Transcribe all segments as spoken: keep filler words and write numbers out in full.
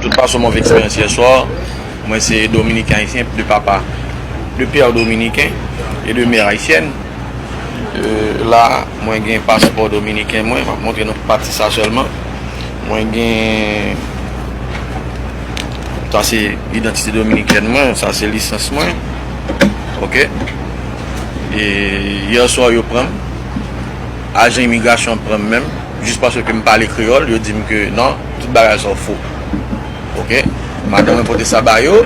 Tout passe move eksperyans yè swa. Mwen se dominiken ayisyen de papa, de pè dominiken e de mè ayisyèn. Euh, la, mwen gen paspò dominiken mwen, m ap montre nou pati sa sèlman. Mwen gen, sa se idantite dominikèn mwen, sa se lisans mwen. Oke. E yè swa yo pran m, ajan imigrasyon an pran m menm, jis paske m pale kreyòl, yo di m ke non, tout bagay sa yo fo. Oke. Madanm mwen pote sa ba yo,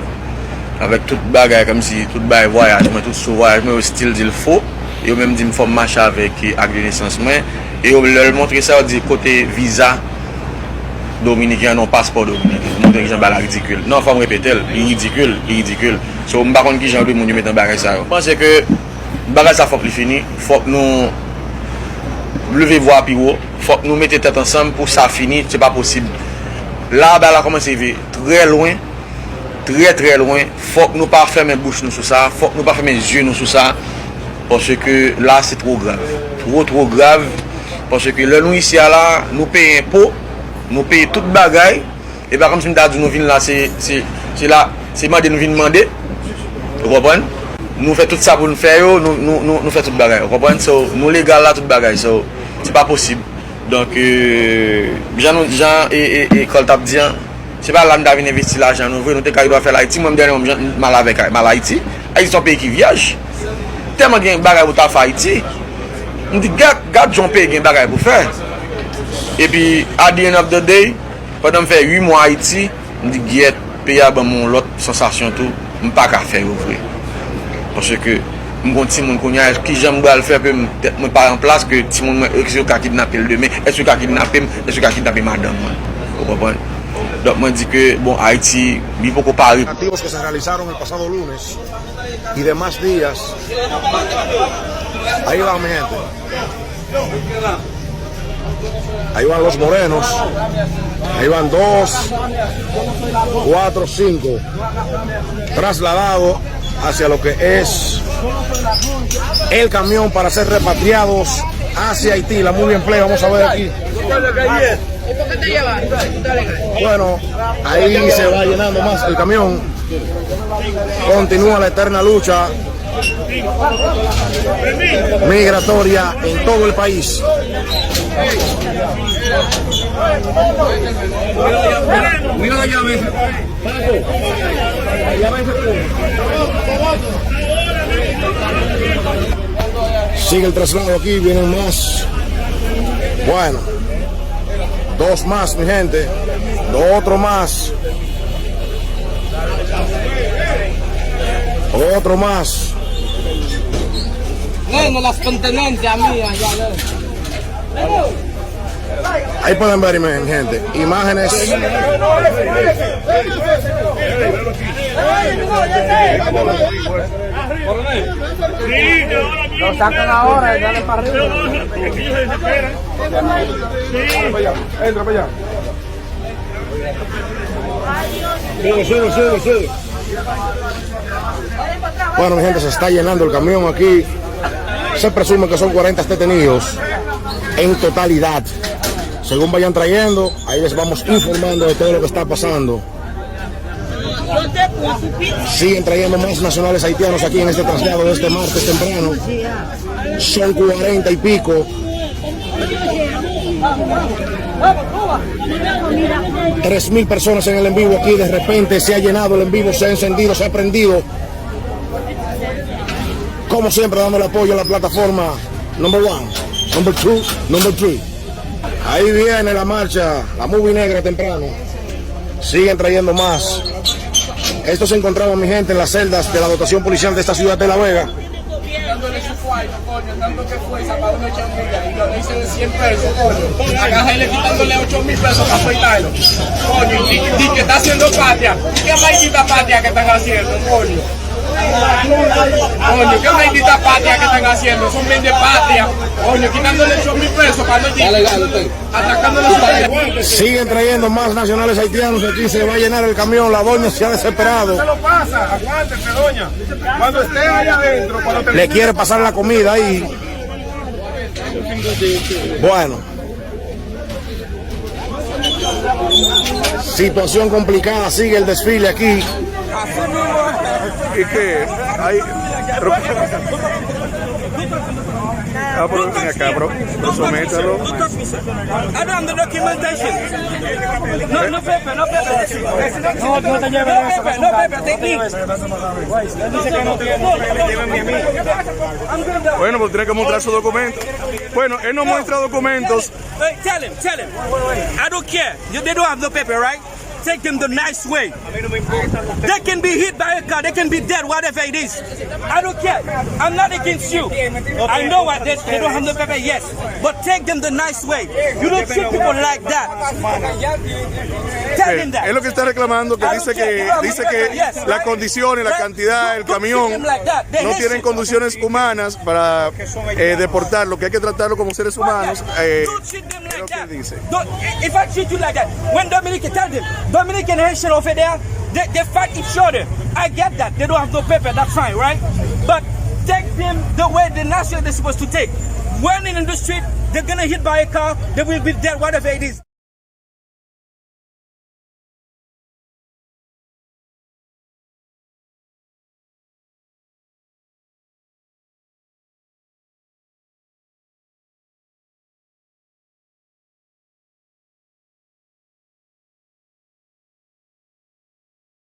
avèk tout bagay, kòmsi tout bagay vwayaj mwen, tout sou vwayaj mwen, yo still di l fo. Yo menm di m fò m mache avèk, e, ak de nesans mwen. E yo, lè l montre sa, yo di kote viza dominiken an, non, paspò dominiken. Montre kijan bagay la ridikil. Non, fò m repete l, li ridikil, li ridikil. So, m pa konn kijan de moun yo met nan bagay sa yo. M panse ke bagay sa fòk li fini, fòk nou leve vwa pi wo, fòk nou mete tèt ansanm pou sa fini, se pa posib. La, bagay la kòmanse rive trè lwen, trè, trè lwen. Fòk nou pa fèmen bouch nou sou sa, fòk nou pa fèmen zye nou sou sa, paske la, se two grav. Two, two grav, paske lè nou isi a la, nou peye enpo, nou peye tout bagay, e pa kòmsi m ta di nou vin la, se, se, se la, se mande nou vin mande, ou konprann? Nou fè tout sa pou nou fè yo, nou, nou, nou, nou fè tout bagay, ou konprann? So, nou legal la, tout bagay, so, se pa posib. Donk, euh, jan nou, jan, e, e, e, Kòl t ap di an, se pa la nou ta vin envesti lajan nou vre, nou te ka gendwa fè l Ayiti, mwen, m dènye, m, m al avèk, m al Ayiti. Ayiti se yon peyi ki vyèj. Tèlman gen bagay pou ta fè Ayiti. M di, gad, gad jan yon peyi gen bagay pou fè. Epi, at the end of the day, pandan m fè uit mwa Ayiti, m di, gyèt, peyi a ban m yon lòt sansasyon tou, m pa ka fè yo vre. Paske m gon timoun kounye a, kijan m pral fè pou m, tèt mwen pa an plas ke timoun mwen, èske yo ka kidnape l demen? Èske yo ka kidnape m? Èske yo ka kidnape madanm mwen? Ou konprann? Donk, mwen di ke, bon, Ayiti, li poko pare. Activos que se realizaron el pasado lunes y demás días. Ahí va, mi gente. Ahí van los morenos. Ahí van dos, cuatro, cinco. Trasladado hacia lo que es el camión para ser repatriados hacia Haití. La movie en play, vamos a ver aquí. Bueno, ahí se va llenando más el camión. Continúa la eterna lucha migratoria en todo el país. Sigue el traslado aquí, vienen más. Bueno. Dos más, mi gente. Otro más. Otro más. Bueno, las pertenencias mías, ya veo. Ahí pueden ver, mi gente, imágenes. Lo sacan ahora y dale para arriba. Entra para allá. Sube, sube, sube, sube. Bueno, mi gente, se está llenando el camión aquí. Se presume que son cuarenta detenidos en totalidad. Según vayan trayendo, ahí les vamos informando de todo lo que está pasando. Siguen trayendo más nacionales haitianos aquí en este traslado de este martes temprano. Son cuarenta y pico. Tres mil personas en el en vivo aquí. De repente se ha llenado el en vivo, se ha encendido, se ha prendido. Como siempre, dando el apoyo a la plataforma number one, number two, number three. Ahí viene la marcha, la movie negra temprano. Siguen trayendo más. Esto se encontraba, mi gente, en las celdas de la dotación policial de esta ciudad de La Vega. Dándole su cuarto, coño, tanto que fuerza para unos champiñones y lo dicen cien pesos, coño. Agarrarle quitándole ocho mil pesos para afeitarlo. Coño, y di, di que está haciendo patria. ¿Qué maldita patria que están haciendo, coño? Coño, ¿qué maldita patria que están haciendo? Son bien de patria. Coño, quitándole ocho mil pesos para no llegar. Atacándole su patria. Siguen trayendo más nacionales haitianos. Aquí se va a llenar el camión. La doña se ha desesperado. Se lo pasa. Aguántese, doña. Cuando esté allá adentro, cuando te... Le quiere pasar la comida ahí. Bueno. Situación complicada, sigue el desfile aquí. ¿Y qué? Hay... Ah, pero ven acá, bro. Pero sométalo. I don't have the documentation. No, no paper, no paper. No, no te lleves eso, que es un daño. No paper, take me. Bueno, pues tiene que mostrar su documento. Bueno, él no muestra documentos. Hey, tell him, tell him. I don't care. You, they don't have no paper, right? Take them the nice way. They can be hit by a car, they can be dead, whatever it is. I don't care. I'm not against you. I know what they, they don't have no paper, yes. But take them the nice way. You don't treat people like that. Tell him that. Es lo que está reclamando, que dice que, dice que las condiciones, la cantidad, el camión no tienen condiciones humanas para eh, deportarlo, que hay que tratarlo como seres humanos. Eh, Don't treat them like that. Don't, if I treat you like that, when Dominican, tell them, Dominican, Haitian over there, they, they fight each other. I get that. They don't have no paper, that's fine, right? But take them the way the nation they're supposed to take. Running in the street, they're gonna hit by a car, they will be dead, whatever it is.